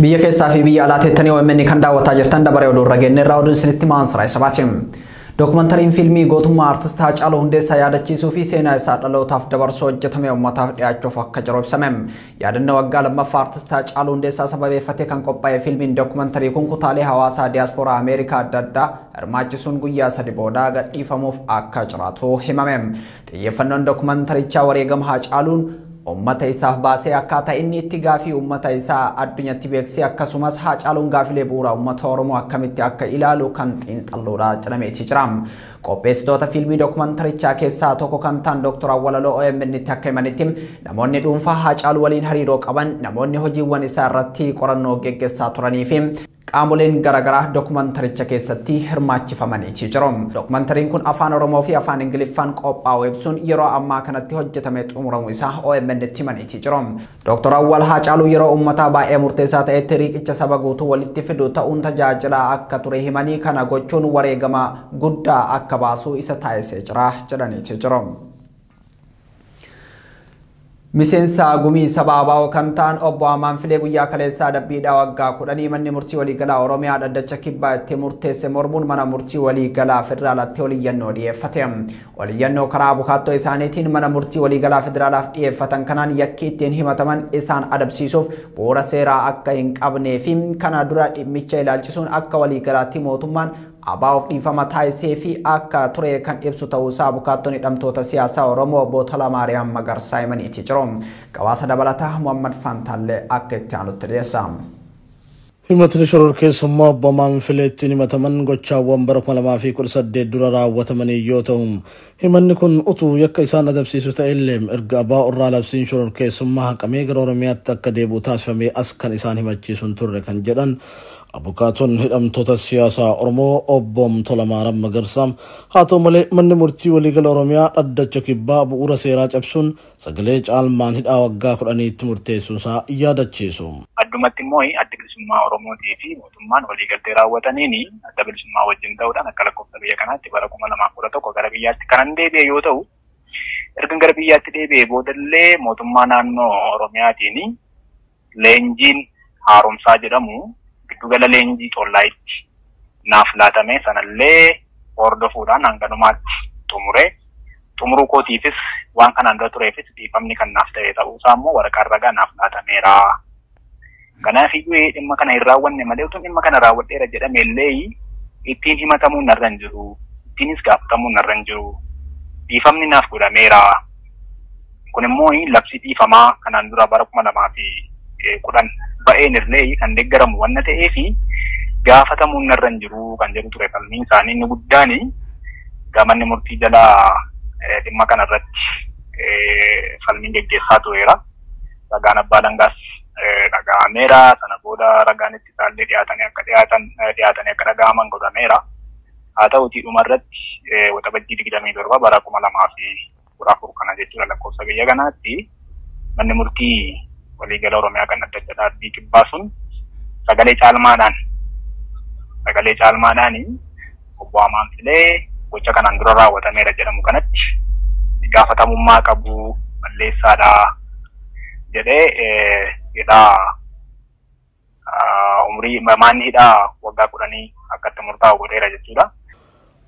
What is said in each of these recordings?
Biyya keessaa fi biyya alaa teettanii OMN kan daawwataa jirtan dabaree oduu irra geenye irraa oduun isinitti maan siraa isa baate. Dookumantariin fiilmii gootummaa artist Haacaaluu Hundeessaa yaadachiisuu fi seenaa isaa dhalootaaf dabarsuu hojjetame uummataaf dhiyaachuuf akka jiru ibsame. Yaadannoo waggaa lammaffaa artist Haacaaluu Hundeessaa sababeeffatee kan qophaa'e fiilmiin dookumantarii kun kutaalee hawaasaa diyaaspooraa Ameerikaa adda addaa hirmaachisuun guyyaa 3 booda gadhiifamuuf akka jiraatu himame. Xiyyeeffannoon dookumantarichaa wareegama Haacaaluun uummata isaaf baasee akkaataa inni itti gaafii uummata isaa addunyatti beeksisee akkasumas Haacaaluun gaafilee bu'uuraa uummata Oromoo akkamitti akka ilaalu kan xiinxalluudha jedhameeti jira. Qopheessitoota fiilmii dookumantarichaa keessaa tokko kan ta'an Dr. Awwalaloo OMN itti akka himanitti namoonni dhuunfaa Haacaaluu waliin hariiroo qaban, namoonni hojiiwwan isaa irratti qorannoo geggeessaa turanii fi qaamoleen garaagaraa dookumantaricha keessatti hirmaachifamaniiti jiru. Dookumantariin kun afaan Oromoo fi afaan Ingiliffaan qophaa'u ibsuun yeroo ammaa kanatti hojjetamee xumuramu isaa OMN itti himaniiti jiru. Dr. Awwal Haacaaluu yeroo uummataa baay'ee murteessaa ta'etti riqicha saba guutuu walitti fidu ta'uun tajaajila akka ture himanii kana gochuun wareegama guddaa akka baasu isa taasisee jira jedhaniiti jiru. Miseensa gumii saba ABO kan ta'an obbo Amaan Filee guyyaa kaleessaa adabbiidhaa waggaa 10 manni murtii waliigalaa Oromiyaa dhaddacha kibbaa itti murteesse mormuun mana murtii waliigalaa federaalaatti oliyyannoo dhiyeeffate. Oliyyannoo karaa abukaattoo isaaniitiin mana murtii waliigalaa federaalaaf dhiyeeffatan kanaan yakki ittiin himataman isaan adabsiisuuf bu'uura seeraa akka hin qabnee fi kana dura dhimmicha ilaalchisuun akka waliigalaatti mootummaan ABOf dhiifama taasisee fi akka ture kan ibsu ta'uusaa abukaattoon hidhamtoota siyaasaa Oromoo obbo Tolamaariyaam Magarsaa himaniiti jiru. Gabaasa dabalataa Muhammad Fantaallee akka itti aanutti dhiyeessa. Himatni shororkeessummaa obbo Amaan Fileettiin himataman gochaawwan bara 2018 dura raawwatamanii yoo ta'u, himanni kun utuu yakka isaan adabsiisu ta'ellee erga ABO irraa labsiin shororkeessummaa haqamee gara Oromiyaatti akka deebi'u taasifamee as kan isaan himachiisu hin turre kan jedhan abukaatonni hidhamtoota siyaasaa Oromoo obbo Tolamaariyaam Magarsaa, haa ta'u malee manni murtii waliigala Oromiyaa dhaddacha kibbaa bu'uura seeraa cabsuun sagalee caalmaan hidhaa waggaa 10tti murteessuusaa yaadachiisu. Addumatti immoo adda bilisummaa Oromootii fi mootummaan waliigaltee raawwataniin adda bilisummaa wajjin ta'uudhaan akka lakkoofsa biyya kanaatti bara 2011 gara biyyaatti kanan deebi'e yoo ta'u, erga gara biyyaatti deebi'e boodallee mootummaa naannoo Oromiyaatiin leenjiin haaromsaa jedhamu giddugala leenjii xollaayitti naaf laatame sanallee hordofuudhaan hanganumaatti xumure. Xumuruu kootiifis waan kanaan dura tureefis dhiifamni kan naaf ta'e ta'uusaa immoo waraqaan ragaa naaf laatameera. Kanaaf iyyuu dhimma kana hin raawwanne malee utuu dhimma kana raawwadheera jedhame illee ittiin himatamuun narra hin jiru. Ittiinis gaafatamuun narra hin jiru. Dhiifamni naaf godhameera. Kun immoo labsii dhiifamaa kanaan dura bara 2010 ba'een illee kan deeggaramu waan ta'eef gaafatamuun narra hin jiru kan jedhu ture falmiin isaanii inni guddaan gamanni murtii jalaa dhimma kanarratti falmiin geggeessaa tureera. Ragaan abbaa langaas dhaga'ameera. Sana booda ragaan itti isaallee dhiyaatanii akka dhiyaatan dhiyaatanii akka dhaga'aman godhameera. Haa ta'utii dhumarratti waxabajjii 27 bara 2014 kana jechuudha lakkoofsa biyya kanaatti manni murtii waliigala Oromiyaa kan dhaddacha dhaabbii kibbaa sun sagalee caalmaadhaan obbo Amaan Filee gocha kanaan dura raawwatameera jedhamu kanatti gaafatamummaa qabu balleessaadha jedhee hidhaa umrii maanni hidhaa waggaa 10 akka itti murtaa'u godheera jechuudha.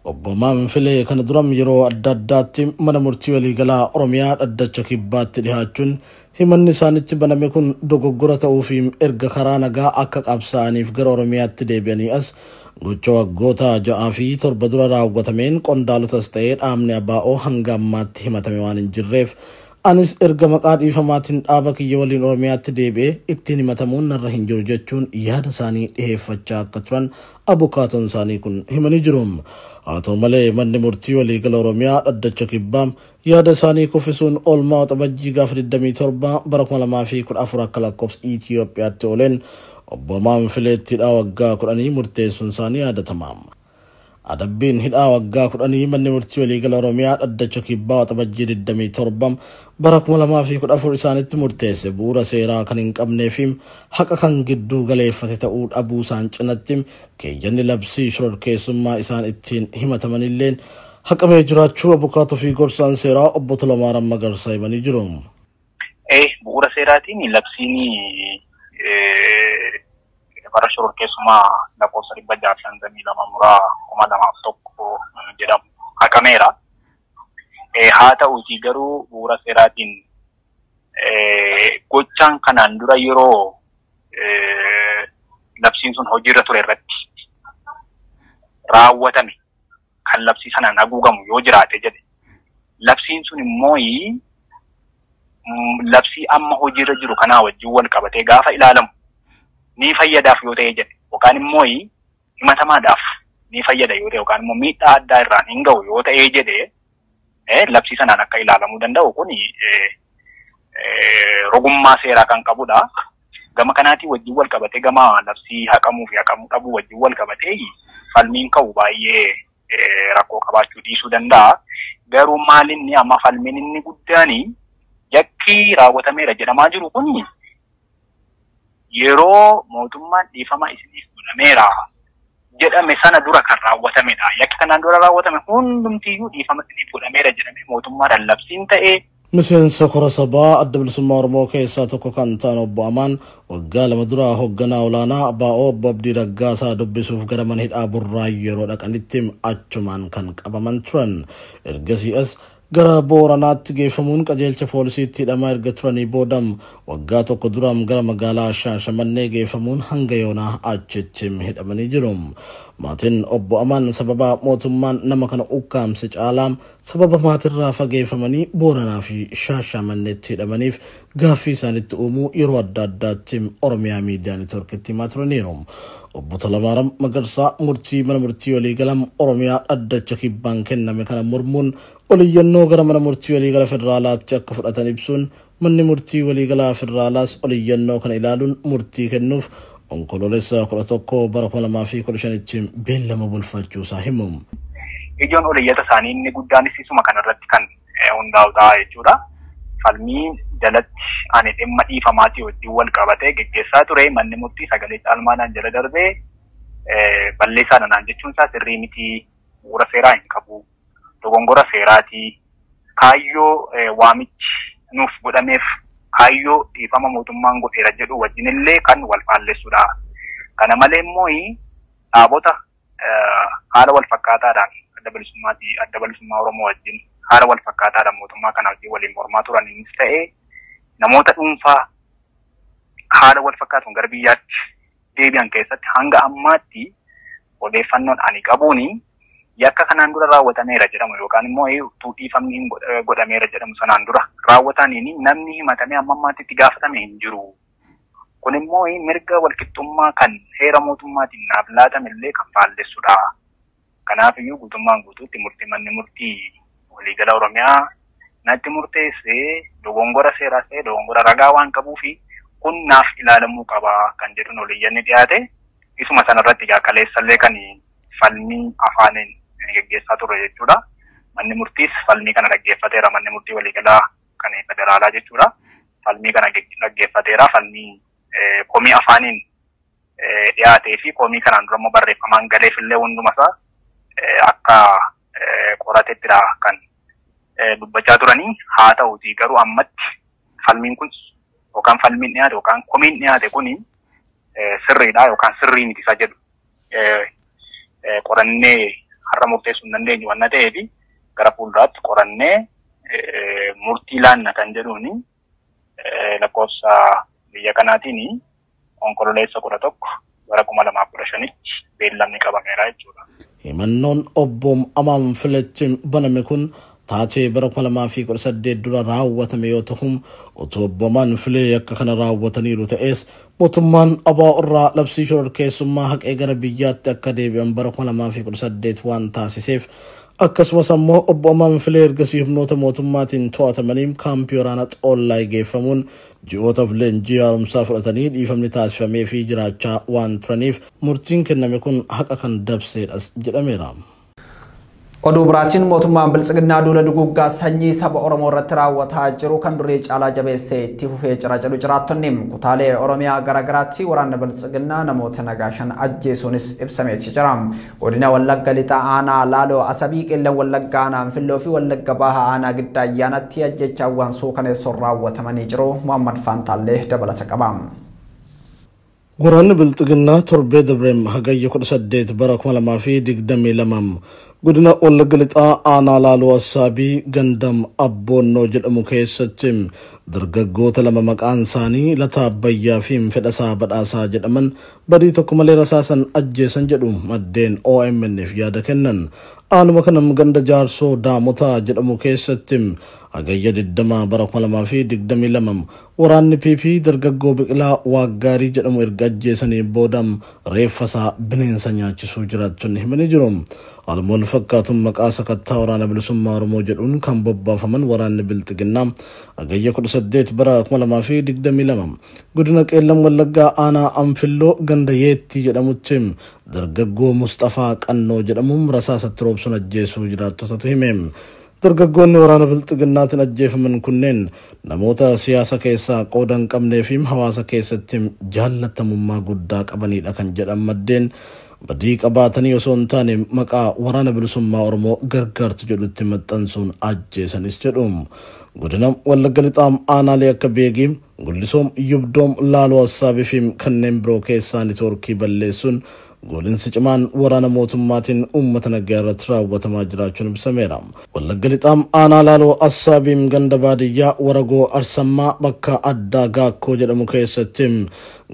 Obbo Amaan Filee kana dura yeroo adda addaatti mana murtii waliigalaa Oromiyaa dhaddacha kibbaatti dhihaachuun himanni isaanitti baname kun dogoggora ta'uu fi erga karaa nagaa akka qabsaa'aniif gara Oromiyaatti deebi'anii as gocha waggoota 6 fi 7 dura raawwatameen qondaalotas ta'ee dhaabni ABO hanga ammaatti himatame waan hin jirreef anis erga maqaa dhiifamaatiin dhaaba kiyya waliin Oromiyaatti deebi'ee ittiin himatamuun narra hin jiru jechuun yaada isaanii dhiheeffachaa akka turan abukaatoon isaanii kun himanii jiru. Haa ta'u malee manni murtii waliigala Oromiyaa dhaddacha kibbaa yaada isaanii kuffisuun oolmaa waxabajjii gaafa 27 bara 2014 akka lakkoofsa Itoophiyaatti ooleen obbo Amaan Fileetti hidhaa waggaa 10 murteessuun isaanii yaadatama. Adabbiin hidhaa waggaa 10 manni murtii waliigala Oromiyaa dhaddacha kibbaa waxabajjii 27 bara 2014 isaanitti murteesse bu'uura seeraa kan hin qabnee fi haqa kan gidduu galeeffate ta'uu dhabuu isaan cinatti keeyyanni labsii shororkeessummaa isaan ittiin himatamanilleen haqamee jiraachuu abukaatoo fi gorsaan seeraa obbo Tolamaariyaam Magarsaa himanii jiru. Bu'uura seeraatiin labsiin farra shororkeessummaa lakkoofsa 652 muraa 2001 jedhamu haqameera. Haa ta'uutii garuu bu'uura seeraatiin gochaan kanaan dura yeroo labsiin sun hojiirra ture irratti raawwatame kan labsii sanaan haguugamu yoo jiraate jedhe labsiin sun immoo labsii amma hojiirra jiru kanaa wajjin wal qabatee gaafa ilaalamu ni fayyadaaf yoo ta'e jedhe yookaan immoo himatamaadhaaf ni fayyada yoo ta'e yookaan immoo miidhaa addaa irraan hin ga'u yoo ta'e jedhe labsii sanaan akka ilaalamuu danda'u kun rogummaa seeraa kan qabudha. Gama kanaatiin wajjin wal qabatee gama labsii haqamuu fi haqamuu dhabuu wajjin wal qabatee falmiin ka'u baay'ee rakkoo qabaachuu dhiisuu danda'a. Garuu maalinni amma falmiin inni guddaan yakki raawwatameera jedhamaa jiru kun yeroo mootummaan dhiifama isiniif godhameera jedhame sana dura kan raawwatamedha. Yakki kanaan dura raawwatame hundumtiyyuu dhiifama isiniif godhameera jedhame mootummaadhaan labsiin ta'ee Miseensa kora sabaa adda bilisummaa Oromoo keessaa tokko kan ta'an obbo Amaan waggaa 2 dura hoogganaa olaanaa ABO obbo Abdii Raggaasaa dubbisuuf gara mana hidhaa Burraayyuu yeroo dhaqanitti achumaan kan qabaman turan. Ergasii as gara Booranaatti geeffamuun qajeelcha poolisiitti hidhamaa erga turanii boodam waggaa 1 duraam gara magaalaa Shaashamannee geeffamuun hanga yoonaa achitti hidhamanii jiru. Maatiin obbo Amaan sababa mootummaan nama kana ukkaamse caalaam sababa maatirraa fageeffamanii Booranaa fi Shaashamanneetti hidhamaniif gaaffii isaanitti uumuu yeroo adda addaatti Oromiyaa Miidiyaa Neetworkitti himaa turaniiru. Obbo Tolamaaram Magarsaa murtii mana murtii waliigalaa Oromiyaa dhaddacha kibbaan kenname kana mormuun oliyyannoo gara mana murtii waliigala federaalaatti akka fudhatan ibsuun manni murtii waliigalaa federaalaas oliyyannoo kana ilaaluun murtii kennuuf onkoloolessa 11 bara 2015tti beellama bulfachuusaa himu. Ijoon oliyyata isaanii inni guddaanis isuma kanarratti kan hundaa'u ta'a jechuudha. Falmii jalatti ani dhimma dhiifamaatii wajjin wal qabatee geggeessaa ture manni murtii sagalee caalmaadhaan jala darbee balleessaa naan jechuun isaa sirrii miti, bu'uura seeraa hin qabu, dogongora seeraatii, kaayyoo waamichi nuuf godhameef kaayyoo dhiifama mootummaan godheera jedhu wajjin illee kan wal faallessudha. Kana malee immoo dhaabota haala wal fakkaataadhaan adda bilisummaa Oromoo wajjin haala wal fakkaataadhaan mootummaa kana wajjin waliin mormaa turaniinis ta'ee namoota dhuunfaa haala wal fakkaatuun gara biyyaatti deebi'an keessatti hanga ammaatti odeeffannoon ani qabuuni yakka kanaan dura raawwatameera jedhamu yookaan immoo utuu dhiifamni hin godhameera jedhamu sanaan dura raawwataniin namni himatamee amma ammaatti itti gaafatame hin jiru. Kun immoo mirga walqixxummaa kan heera mootummaatiin naaf laatame illee kan faallessudha. Kanaaf iyyuu guutummaan guutuutti murtii manni murtii waliigala Oromiyaa natti murteessee dogongora seeraa ta'e dogongora ragaa waan qabuufi kun naaf ilaalamuu qaba kan jedhuun oliyyanni dhiyaate isuma sanarratti egaa kaleessallee kan falmii afaaniin geggeessaa turre jechuudha. Manni murtiis falmii kana dhaggeeffateera. Manni murtii waliigalaa kan federaalaa jechuudha. Falmii kana dhaggeeffateera. Falmii komii afaaniin dhiyaatee fi komii kanaan dura immoo barreeffamaan galeef illee hundumasaa akka qoratettidha kan dubbachaa turanii. Haa ta'uutii garuu ammatti falmiin kun yookaan falmiin dhiyaate yookaan komiin dhiyaate kuni sirriidha yookaan sirrii miti isa jedhu qorannee har'a murteessuu hin dandeenyu waan ta'eef gara fuulduraatti qorannee murtii laanna kan jedhuuni lakkoofsa biyya kanaatiin onkololeessa 11 bara 2015tti beellamni qabameera jechuudha. Himannoon obbo Amaan Filetti baname kun taatee bara 2018 dura raawwatame yoo ta'u otoo obbo Amaan Filee akka kana raawwataniiru ta'es mootummaan ABO irraa labsii shororkeessummaa haqee gara biyyaatti akka deebi'an bara 2018 waan taasiseef akkasumas ammoo obbo Amaan Filee ergasii humnoota mootummaatiin to'atamanii kaampii waraanaa Xoollaay geeffamuun ji'ootaaf leenjii haaromsaa fudhatanii dhiifamni taasifamee fi jiraachaa waan turaniif murtiin kenname kun haqa kan dabseedhas jedhameera. Oduu biraatiin mootummaan biltsiginnaa duula duguuggaa sanyii saba Oromoo irratti raawwataa jiru kan durii caalaa jabeessee itti fufee jira jedhu jiraattonni kutaalee Oromiyaa garaagaraatti waraanni biltsiginnaa namoota nagaa 5 ajjeesuunis ibsameeti jira. Godina Wallagga Lixaa Aanaa Laaloo Asabii, Qeellan Wallagga Aanaa Anfilloo fi Wallagga Baha Aanaa Giddaa Ayyaanatti ajjeechaawwan suukaneessoon raawwatamanii jiru. Muhammad Faantaallee dabalata qaba. Waraanni Bilxiginnaa torbee dabrem hagayya 18 bara 2022 godina Wallagga Lixaa aanaa Laaloo Assaabii gandam Abboonnoo jedhamu keessatti dargaggoota lama maqaan isaanii Lataa Abbayyaa fi Fedhasaa Badhaasaa jedhaman badii tokko malee rasaasan ajjeesan jedhu maddeen OMN'f yaada kennan. Aanuma kana ganda Jaarsoo Daamotaa jedhamu keessatti hagayya 20 bara 2022 waraanni PP dargaggoo Biqilaa Waaggaarii jedhamu erga ajjeesanii booda reeffasaa bineensa nyaachisuu jiraachuun himanii jiru. Haaluma wal fakkaatuun maqaa sakattaa waraana bilisummaa Oromoo jedhuun kan bobbaafaman waraanni Bilxiginnaa hagayya 18 bara 2022 godina Qeellam Wallaggaa aanaa Anfilloo ganda Yeettii jedhamutti dargaggoo Mustafaa Qannoo jedhamuun rasaasatti roobsuun ajjeesuu jiraattotatu hime. Dargaggoonni waraana Bilxiginnaatiin ajjeefaman kunneen namoota siyaasa keessaa qooda hin qabnee fi hawaasa keessatti jaallatamummaa guddaa qabanidha kan jedhan maddeen badii qabaatanii osoo hin taane maqaa waraana bilisummaa Oromoo gargaartu jedhutti maxxansuun ajjeesanis jedhu. Godina Wallagga Lixaa aanaalee akka Beegii, Gullisoom, Yubdoom, Laaloo Assaabii fi kanneen biroo keessaa neetwoorkii balleessuun goolinsi cimaan waraana mootummaatiin uummata nagaa irratti raawwatamaa jiraachuun ibsameera. Wallagga Lixaa aanaa Laaloo Assaabiin ganda baadiyyaa Waragoo Arsammaa bakka addaa Gaakkoo jedhamu keessatti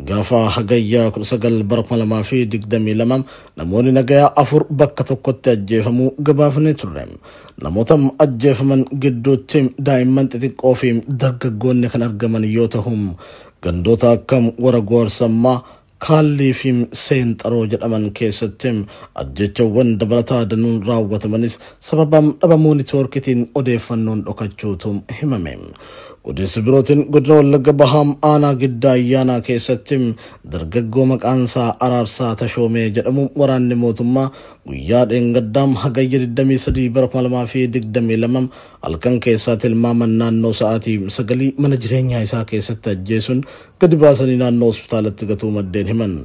gaafa hagayyaa 19 bara 2022 namoonni nagayaa 4 bakka tokkotti ajjeefamuu gabaafnee turre. Namoota ajjeefaman gidduutti daa'imman xixiqqoo fi dargaggoonni kan argaman yoo ta'u gandoota akka Waragoo Arsammaa Kaallii fi Seenxaroo jedhaman keessatti ajjechawwan dabalataa danuun raawwatamanis sababa dhabamuu neetwoorkiitiin odeeffannoon dhokachuutu himame. Odeessi birootiin godina Wallagga Bahaam aanaa Giddaa Ayyaanaa keessatti dargaggoo maqaan isaa Araarsaa Tashoomee jedhamu waraanni mootummaa guyyaa dheengaddaam hagayya 23 bara 2022 halkan keessaa tilmaaman naannoo sa'aatii 9 mana jireenyaa isaa keessatti ajjeesuun gadi baasanii naannoo hospitaalatti gatuu maddeen himan.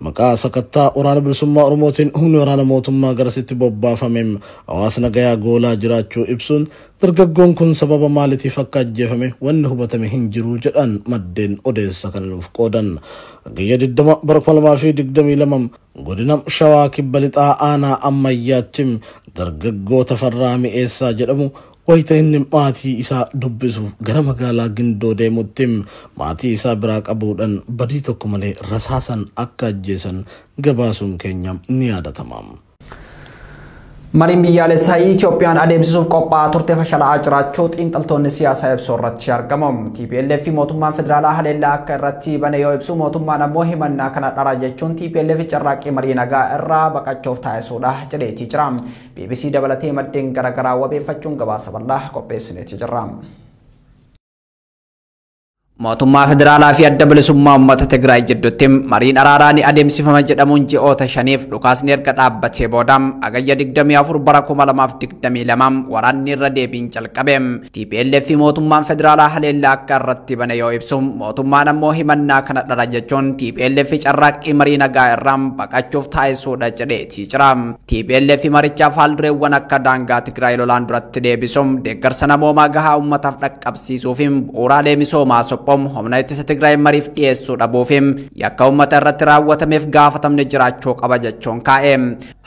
Maqaa sakattaa waraana bilisummaa Oromootiin humni waraana mootummaa garasitti bobbaafame hawaasa nagayaa goolaa jiraachuu ibsuun dargaggoon kun sababa maaliitiif akka ajjeefame wanni hubatame hin jiru jedhan maddeen odeessa kana nuuf qoodan. Hagayya 20 bara 2022 godina Shawaa Kibba Lixaa aanaa Ammayyaatti dargaggoo Tafarraa Mi'eessaa jedhamu wayita inni maatii isaa dubbisuuf gara magaalaa Gindoo deemutti maatii isaa biraa qabuudhaan badii tokko malee rasaasan akka ajjeesan gabaasuun keenya ni yaadatama. Mariin biyyaalessaa Itoophiyaan adeemsisuuf qophaa'aa turte fashalaa'aa jiraachuu xiinxaltoonni siyaasaa ibsu irratti argamu. TPLF fi mootummaan federaalaa haleellaa akka irratti bane yoo ibsu mootummaan ammoo himannaa kana dhara jechuun TPLF carraaqqii marii nagaa irraa baqachuuf taasisuudha jedheetii jira. BBC dabalatee maddeen garaagaraa wabeeffachuun gabaasa bal'aa qopheessineetii jirra. Mootummaa federaalaa fi adda bilisummaa uummata Tigraay jidduutti mariin araaraa ni adeemsifama jedhamuun ji'oota 5 dhukaasni erga dhaabbatee booda hagayya 24 bara 2022 waraanni irra deebiin jalqabe. TPLF fi mootummaan federaalaa haleellaa akka irratti bane yoo ibsu mootummaan ammoo himannaa kana dhara jechuun TPLF carraaqqii marii nagaa irraa baqachuuf taasisuudha jedheetii jira. TPLF marichaaf haaldureewwan akka daangaa Tigraay lolaan duratti deebisuun deeggarsa namoomaa gahaa uummataaf dhaqqabsiisuu fi bu'uuraalee misoomaa humna ittisa Tigraay mariif dhiyeessuu dhabuuf yakka uummata irratti raawwatameef gaafatamne jiraachuu qaba jechuun kaa'e.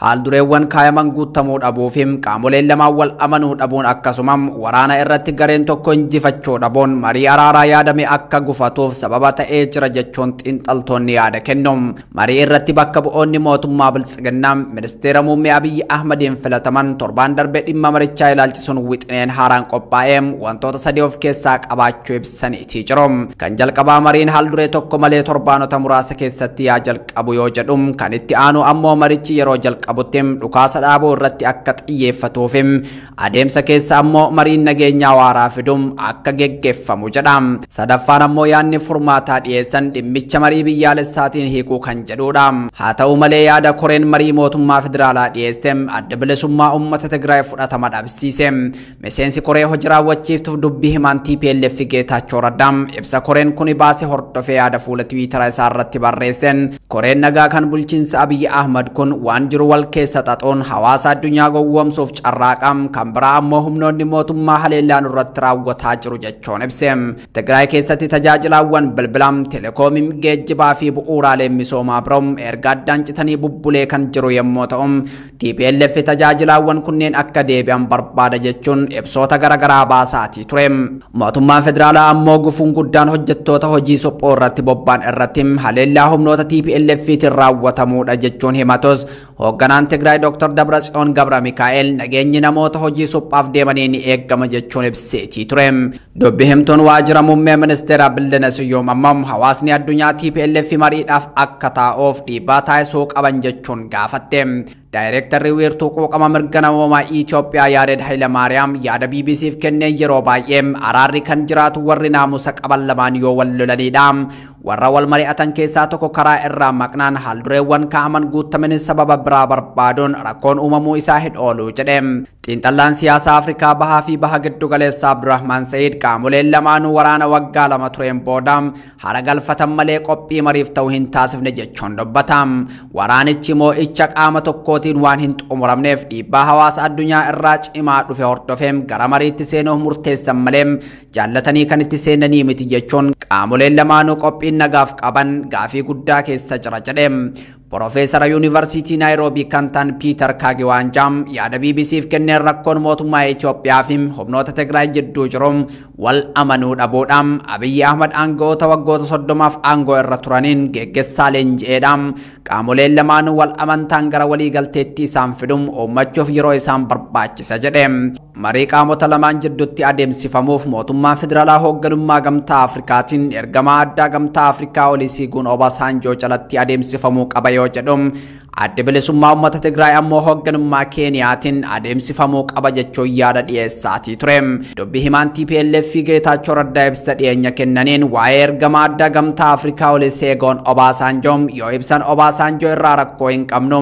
Haaldureewwan kaayaman guutamuu dhabuuf qaamoleen lamaan wal amanuu dhabuun akkasuma waraana irratti gareen tokko injifachuu dhabuun marii araaraa yaadame akka gufatuuf sababa ta'ee jira jechuun xiinxaltoonni yaada kennu. Marii irratti bakka bu'oonni mootummaa Biltsiginnaa ministeera muummee Abiyyi Ahmadiin filataman torbaan darbe dhimma marichaa ilaalchisuun wixineen haaraan qophaa'e wantoota sadii of keessaa qabaachuu ibsaniitii jiru. Kan jalqabaa mariin haalduree tokko malee torbaanota muraasa keessatti yaa jalqabu yoo jedhu kan itti aanu ammoo marichi yeroo jalqabutti dhukaasa dhaabuu irratti akka xiyyeeffatuuf adeemsa keessa ammoo mariin nageenyaa waaraa fiduun akka geggeeffamu jedha. Sadaffaan ammoo yaadni furmaataa dhiyeessan dhimmicha marii biyyaalessaatiin hiikuu kan jedhudha. Haa ta'u malee yaada koreen marii mootummaa federaalaa dhiyeesse adda bilisummaa uummata Tigraay fudhatama dhabsiise. Miseensi koree hojii raawwachiiftuuf dubbii himaan TPLF Geetaachoo Raddaa Ibsa koreen kun baase hordofee yaada fuula Tiwiitara isaa irratti barreesseen koreen nagaa kan bulchiinsa Abiyyi Ahmad kun waan jiru wal keessa xaxuun hawaasa addunyaa gowwoomsuuf carraaqam kan biraa ammoo humnoonni mootummaa haleellaan irratti raawwataa jiru jechuun ibse. Tigraay keessatti tajaajilaawwan bilbilaa, telekoomii, geejjibaa fi bu'uuraalee misoomaa biroo erga addaan citanii bubbulee kan jiru yommuu ta'u TPLF tajaajilaawwan kunneen akka deebi'an barbaada jechuun ibsoota garaagaraa baasaatii ture. Mootummaan federaalaa ammoo gufuun guddaan hojjettoota hojii suphuu irratti bobba'an irratti haleellaa humnoota TPLFtiin raawwatamuudha jechuun himatus hoogganaan Tigraay Dr. Dabratsiyoon Gabra Mikaa'el nageenyi namoota hojii suphaaf deemanii ni eegama jechuun ibseetii ture. Dubbi himtuun waajjira muummee ministeera Billana Siyyoom ammoo hawaasni addunyaa TPLF mariidhaaf akka taa'uuf dhiibbaa taasisuu qaban jechuun gaafatte. Daayirektarri wiirtuu quuqama mirga namoomaa Itoophiyaa Yaared Hayilamaariyaam yaada BBCf kenneen yeroo baay'ee araarri kan jiraatu warri naamusa qaban lamaan yoo wal lolanidha. Warra wal mari'atan keessaa tokko karaa irraa maqnaan haaldureewwan kaa'aman guutamanis sababa biraa barbaaduun rakkoon uumamuu isaa hin oolu jedhe. Xiinxallaan siyaasaa Afrikaa Bahaa fi Baha Giddu Galeessaa Abdurrahman Sa'iid qaamoleen lamaanuu waraana waggaa 2 tureen booda hara galfatan malee qophii mariif ta'uu hin taasifne jechuun dubbata. Waraanichi moo'icha qaama tokkootiin waan hin xumuramneef dhiibbaa hawaasa addunyaa irraa cimaa dhufe hordofeem gara mariitti seenuuf murteessan malee jaallatanii kan itti seenanii miti jechuun qaamoleen lamaanuu qophiin nagaaf qaban gaafii guddaa keessa jira jedhe. Profeesara Yuunivarsiitii Naayiroobii kan ta'an Piiter Kaagiwaanjaam yaada BBCf kenneen rakkoon mootummaa Itoophiyaa fi humnoota Tigraay jidduu jiru wal amanuu dhabuudha. Abiyyi Ahmad aangoota waggoota 30 aangoo irra turaniin geggeessaa leenji'eedha. Qaamoleen lamaanuu wal amantaan gara waliigalteetti isaan fidum uummachuuf yeroo isaan barbaachisa jedhe. Marii qaamota lamaan jidduutti adeemsifamuuf mootummaan federaalaa hoogganummaa gamtaa Afrikaatiin ergamaa addaa gamtaa Afrikaa Olusegun Obasanjoo jalatti adeemsifamuu qaba yoo jedhu adda bilisummaa uummata Tigraay ammoo hoogganummaa Keeniyaatiin adeemsifamuu qaba jechuun yaada dhiyeessaatii ture. Dubbi himaan TPLF Geetaachoo Raddaa ibsa dhiyeenya kennaniin waa'ee ergamaa addaa gamtaa Afrikaa Olusegun Obasanjoo yoo ibsan Obasanjoo irraa rakkoo hin qabnu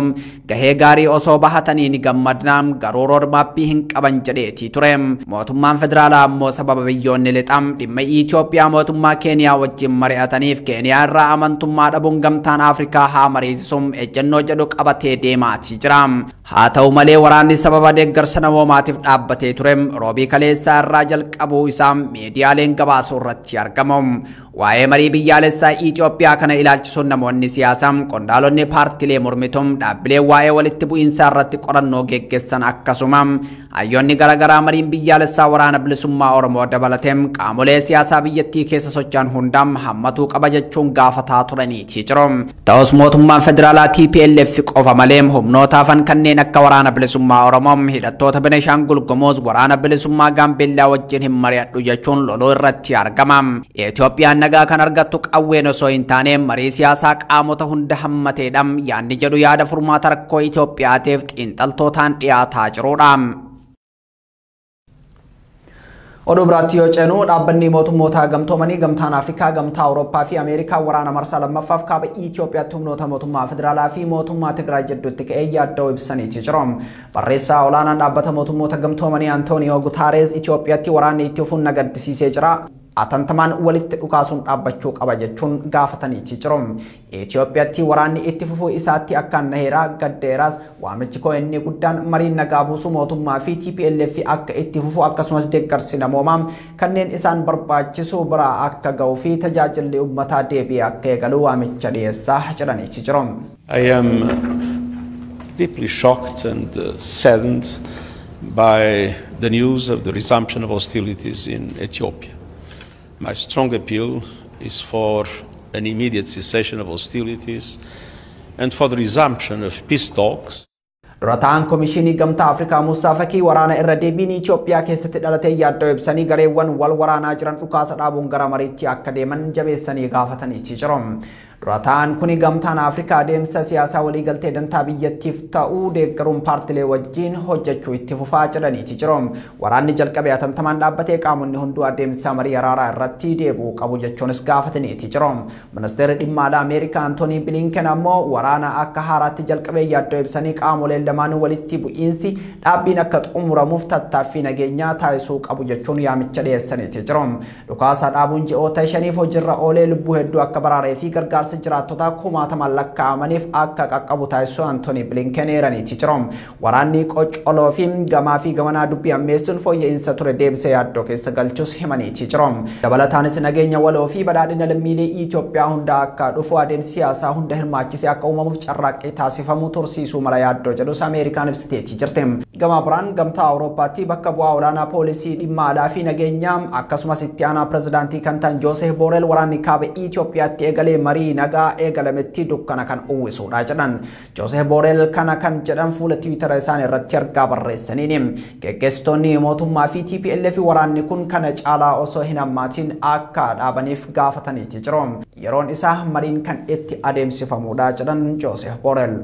gahee gaarii osoo bahatanii ni gammadna garuu roodmaappii hin qaban jedheetii ture. Mootummaan federaalaa ammoo sababa biyyoonni lixaa dhimma Itoophiyaa mootummaa Keeniyaa wajjin mari'ataniif Keeniyaa irraa amantummaa dhabuun gamtaan Afrikaa haa mariisisuun ejjennoo jedhu qabatee deemaatii jira. Haa ta'u malee waraanni sababa deeggarsa namoomaatiif dhaabbatee ture roobii kaleessaa irraa jalqabuu isaa miidiyaaleen gabaasuu irratti argamu. Waa'ee marii biyyaalessaa Itoophiyaa kana ilaalchisuun namoonni siyaasaa qondaalonni paartilee mormituun dhaabbilee waa'ee walitti bu'iinsaa irratti qorannoo geggeessan akkasuma hayyoonni garaagaraa mariin biyyaalessaa waraana bilisummaa Oromoo dabalatee qaamolee siyaasaa biyyattii keessa socho'an hundaan hammatuu qaba jechuun gaafataa turaniitii jiru. Ta'us mootummaan federaalaa TPLF qofa malee humnoota hafan kanneen akka waraana bilisummaa Oromoo hidhattoota Benishaangul Gumuz waraana bilisummaa Gaambeellaa wajjin hin mari'adhu jechuun loluu irratti argama. Itoophiyaan nagaa kan argattu qawween osoo hin taane marii siyaasaa qaamota hunda hammateedha yaadni jedhu yaada furmaata rakkoo Itoophiyaatiif xiinxaltootaan dhiyaataa jirudha. Oduu biraatti yoo ceenu dhaabbanni mootummoota gamtoomanii gamtaan Afrikaa, gamtaa Awurooppaa fi Ameerikaa waraana marsaa lammaffaaf kaaba Itoophiyaatti humnoota mootummaa federaalaa fi mootummaa Tigraay jidduutti ka'ee yaaddoo ibsaniiti jiru. Barreessaa olaanaan dhaabbata mootummoota gamtoomanii Antooniyoo Gutaarees Itoophiyaatti waraanni itti fufuun na gaddisiisee jira. Atantamaan walitti dhukaasuun dhaabbachuu qaba jechuun gaafataniiti jiru. Itoophiyaatti waraanni itti fufuu isaatti akkaan naheeraa gaddeeraas waamichi koo inni guddaan mariin nagaa buusuu mootummaa fi TPLF akka itti fufu akkasumas deeggarsi namoomaa kanneen isaan barbaachisu biraa akka ga'uu fi tajaajilli uummataa deebi'ee akka eegalu waamicha dhiyeessaa jedhaniiti jiru. I am deeply shocked and saddened by the news of the resumption of hostilities in Ethiopia. My strong appeal is for an immediate cessation of hostilities and for the resumption of peace talks. Durataan Komishinii Gamtaa Afrikaa Musaa Fakii waraana irra deebiin Itoophiyaa keessatti dhalatee yaaddoo ibsanii gareewwan wal waraanaa jiran dhukaasa dhaabuun gara mariitti akka deeman jabeessanii gaafataniiti jiru. Dura ta'an kuni gamtaan Afrikaa adeemsa siyaasaa waliigaltee dantaa biyyattiif ta'uu deeggaruun paartilee wajjin hojjechuu itti fufaa jedhaniiti jiru. Waraanni jalqabee hatantamaan dhaabbatee qaamonni hunduu adeemsa marii araaraa irratti deebi'uu qabu jechuunis gaafataniiti jiru. Ministeerri dhimma alaa Ameerikaa Antoonii Bilinken ammoo waraana akka haaraatti jalqabee yaaddoo ibsanii qaamoleen lamaan walitti bu'iinsi dhaabbiin akka xumuramuuf tattaaffii nageenyaa taasisuu qabu jechuun yaamicha dhiyeessaniiti jiru. Dhukaasa dhaabuun ji'oota 5 hojiirra oolee lubbuu hedduu akka baraaree fi gargaarsa jiraattota kumaatamaan lakkaa'amaniif akka qaqqabu taasisuu Antoonii Bilinken eeraniiti jiru. Waraanni qoccoloo fi gamaa fi gamanaa dubbii ammeessuun fooyya'insa ture deebisee yaaddoo keessa galchus himaniiti jiru. Dabalataanis nageenya waloo fi badhaadhina lammiilee Itoophiyaa hunda akka dhufu adeemsi siyaasaa hunda hirmaachisee akka uumamuuf carraaqqii taasifamu tursiisuu mala yaaddoo jedhus Ameerikaan ibsiteetii jirti. Gama biraan gamtaa Awurooppaatti bakka bu'aa olaanaa poolisii dhimma alaa fi nageenyaa akkasumas itti aanaa pirezidaantii kan ta'an Joosef Boorel waraanni kaaba Itoophiyaatti eegalee marii nagaa eegalametti dukkana kan uwwisuudha jedhan. Joosef Boorel kana kan jedhan fuula Tiwiitara isaan irratti ergaa barreessaniini. Geggeessitoonni mootummaa fi TPLF waraanni kun kana caalaa osoo hin hammaatiin akka dhaabaniif gaafataniiti jiru. Yeroon isaa mariin kan itti adeemsifamudha jedhan Joosef Boorel.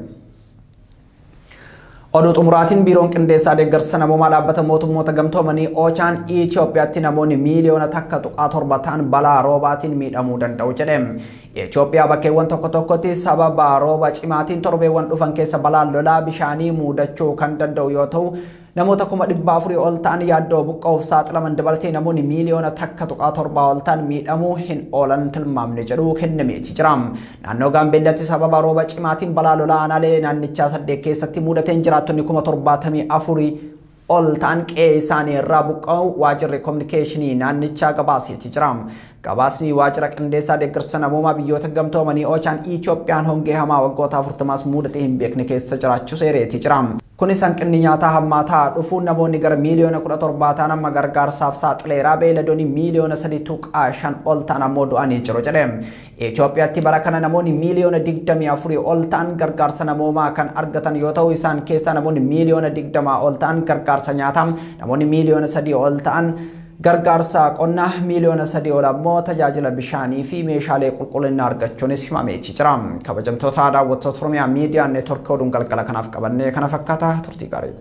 Oduu xumuraatiin biiroon qindeessaa deeggarsa namoomaa dhaabbata mootummoota gamtoomanii Oochaan Itoophiyaatti namoonni miiliyoona 1.7 ta'an balaa roobaatiin miidhamuu danda'u jedhe. Itoophiyaa bakkeewwan tokko tokkotti sababa rooba cimaatiin torbeewwan dhufan keessa balaan lolaa bishaanii muudachuu kan danda'u yoo ta'u namoota 400,000 ol ta'an yaaddoo buqqa'uuf saaxilaman dabalatee namoonni miiliyoona 1.7 ol ta'an miidhamuu hin oolan tilmaamne jedhu kennameeti jira. Naannoo Gaambeellaatti sababa rooba cimaatiin balaa lolaa aanaalee naannichaa 8 keessatti mudateen jiraattonni 74,000 ol ta'an qe'ee isaanii irraa buqqa'u waajjirri kominikeeshinii naannichaa gabaaseeti jira. Gabaasni waajjira qindeessaa deeggarsa namoomaa biyyoota gamtoomanii Oochaan Itoophiyaan hongee hamaa waggoota 40 mudatee hin beekne keessa jiraachuu seereeti jira. Kunis hanqinni nyaataa hammaataa dhufuun namoonni gara miiliyoona 17 ta'an amma gargaarsaaf saaxileera. Beeyladoonni miiliyoona 3.5 ol ta'an ammoo du'anii jiru jedhe. Itoophiyaatti bara kana namoonni miiliyoona 24 ol ta'an gargaarsa namoomaa kan argatan yoo ta'u isaan keessaa namoonni miiliyoona 20 ol ta'an gargaarsa nyaataa, namoonni miiliyoona 3 ol ta'an gargaarsa qonnaa, miiliyoona 3 ol ammoo tajaajila bishaanii fi meeshaalee qulqullinaa argachuunis himameeti jira. Kabajamtoota daawwattoota Oromiyaa Miidiyaa Neetworkii oduun galgala kanaaf qabannee kana fakkaata. Turtii gaarii.